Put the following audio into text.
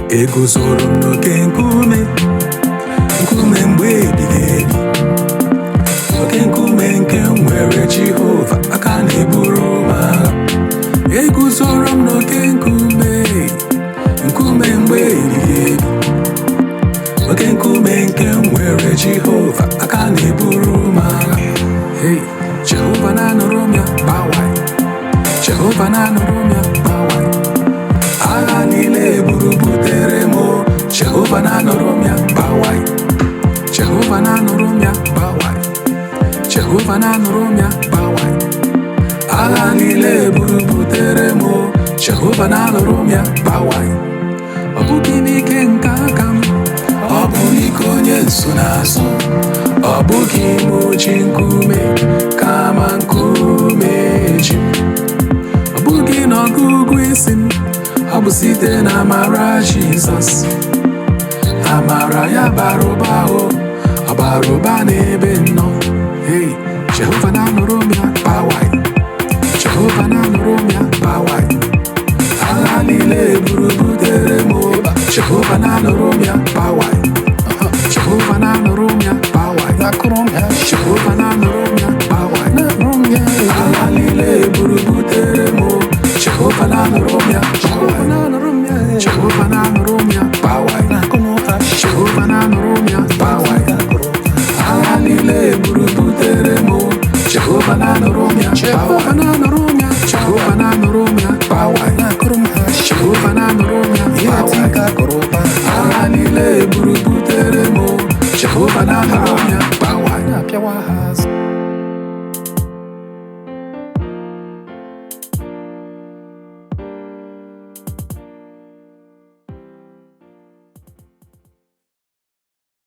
Eguzoro m n'oke nkume, nkume mgbe ebighị ebi, oke nkume nke m nwere Jehova, aka na-eburu m agha. Eguzoro m n'oke nkume, nkume mgbe ebighị ebi, oke nkume nke m nwere Jehova, aka na-eburu m agha. Hey, Jehova na-anụrụ m ya, gbawai. Jehova na-anụrụ m ya, gbawai. Agha niile buru butere m o. Jehova na-anụrụ m ya, gbawai. Jehova na-anụrụ m ya, gbawai. Jehova na-anụrụ m ya, gbawai. Agha niile buru butere m o. Jehova na-anụrụ m ya, gbawai. Ọ bụghị n'ike nke aka m, ọ bụ n'ike onye nsonaazụ. Ọ bụghị m ji nkume, kama nkume ji m. Ọ bụghị n'ọgụgụ isi m, ọ bụ site na amara Jizọs. Amara ya bara ụba o, ọ bara ụba n'ebe m nọ. Hey, Jehova na-anụrụ m ya, gbawai. Jehova na-anụrụ m ya, gbawai. Agha niile buru butere m o. Jehova na-anụrụ m ya, gbawai. Jehova na-anụrụ m ya, gbawai. Na-akụrụ m ya. Jehova na-anụrụ m ya, gbawai. Na-anụrụ m ya. Agha niile buru butere m o. Jehova na-anụrụ m ya, Jehova gbawai. na-anụrụ m ya. Jehova na-anụrụ m ya, gbawai. Na-akụrụ ha. Jehova na-anụrụ m ya, gbawai. Agha niile buru butere m o. Jehova na-anụrụ m ya, Jehova gbawai. na-anụrụ m ya. Jehova na-anụrụ m ya, gbawai. Na-akụrụ m ha. Jehova na-anụrụ m ya, Ihe gbawai. tinka akụrụ ụba. Agha niile buru butere m o. Jehova na-anụrụ m ya, gbawai. Na-apịawa ha azụ.